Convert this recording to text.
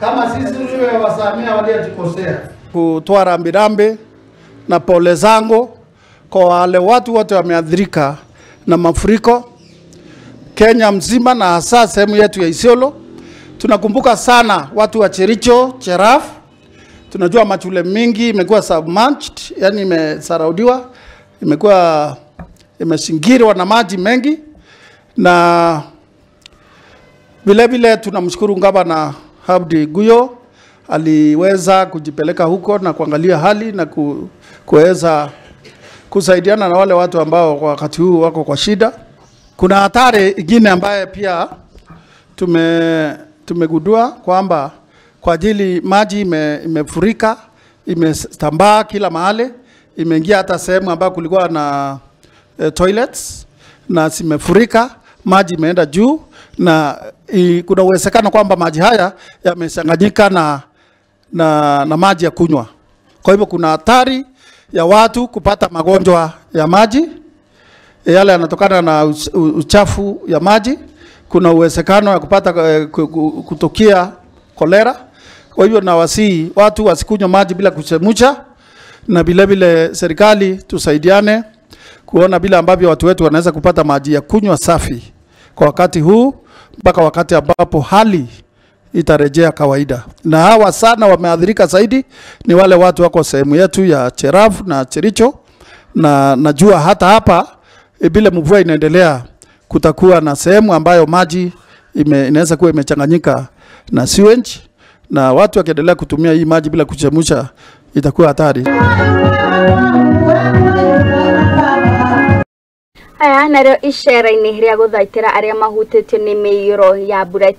Kama sisi tuwe wasamia waliojikosea. Kutoa rambirambi na pole zangu kwa wale watu wote wameathirika na mafuriko Kenya mzima na hasa sehemu yetu ya Isiolo. Tunakumbuka sana watu wa Chericho, Cheraf. Tunajua mashule mingi imekuwa submerged, yani imesaraudiwa, imekuwa imeshingirwa na maji mengi. Na vile vile tunamshukuru Gavana Abdi Guyo, aliweza kujipeleka huko na kuangalia hali na kuweza kusaidiana na wale watu ambao kwa wakati huu wako kwa shida. Kuna hatari ingine ambaye pia tumegundua kwamba kwa ajili maji imefurika, imetambaa kila mahali, imeingia hata sehemu ambayo kulikuwa na toilets na zimefurika, maji imeenda juu na kuna uwezekano kwamba maji haya yamechanganyika na maji ya kunywa. Kwa hivyo kuna hatari ya watu kupata magonjwa ya maji yale yanatokana na uchafu ya maji. Kuna uwezekano ya kupata kutokia kolera. Kwa hivyo nawasihi watu wasikunywe maji bila kuchemsha, na vile vile serikali tusaidiane kuona bila ambavyo watu wetu wanaweza kupata maji ya kunywa safi kwa wakati huu mpaka wakati ambapo hali itarejea kawaida. Na hawa sana wameathirika zaidi ni wale watu wako sehemu yetu ya Cheraf na Chericho, na najua hata hapa bila mvua inaendelea kutakuwa na sehemu ambayo maji inaweza kuwa imechanganyika na sewage, na watu wakiendelea kutumia hii maji bila kuchemsha itakuwa hatari. Haya narĩo icera-inĩ rĩa gũthaitĩra arĩa mahutĩtio nĩ mĩiyũro ya mbura.